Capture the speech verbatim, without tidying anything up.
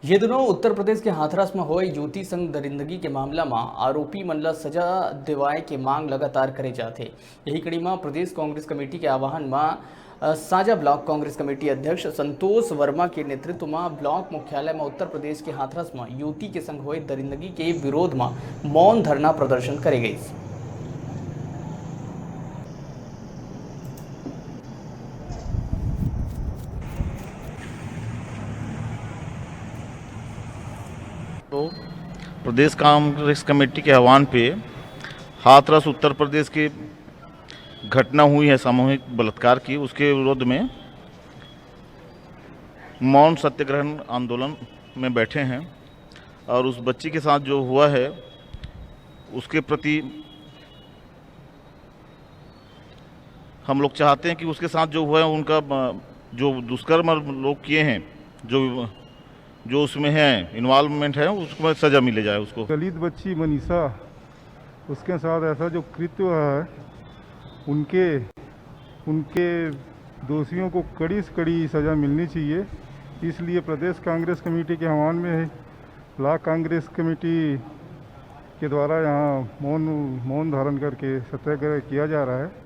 ये दोनों उत्तर प्रदेश के हाथरस म होए युवती संग दरिंदगी के मामला म आरोपी मन ल सजा दिवाए के मांग लगातार करे जात हे। यही कड़ी म प्रदेश कांग्रेस कमेटी के आह्वान म, अ, साजा ब्लॉक कांग्रेस कमेटी अध्यक्ष संतोष वर्मा के नेतृत्व म ब्लॉक मुख्यालय म उत्तर प्रदेश के हाथरस म युवती के संग होए दरिंदगी के विरोध म मौन धरना प्रदर्शन करे गइस। तो प्रदेश कांग्रेस कमेटी के आह्वान पे हाथरस उत्तर प्रदेश की घटना हुई है सामूहिक बलात्कार की, उसके विरोध में मौन सत्याग्रहण आंदोलन में बैठे हैं और उस बच्ची के साथ जो हुआ है उसके प्रति हम लोग चाहते हैं कि उसके साथ जो हुआ है उनका, अ, जो दुष्कर्म लोग किए हैं, जो जो उसमें है, इन्वॉल्वमेंट है, उसको सजा मिले जाए उसको। दलित बच्ची मनीषा, उसके साथ ऐसा जो कृत्य हुआ है, उनके उनके दोषियों को कड़ी से कड़ी सजा मिलनी चाहिए। इसलिए प्रदेश कांग्रेस कमेटी के आह्वान में है, ब्लॉक कांग्रेस कमेटी के द्वारा यहाँ मौन मौन धारण करके सत्याग्रह किया जा रहा है।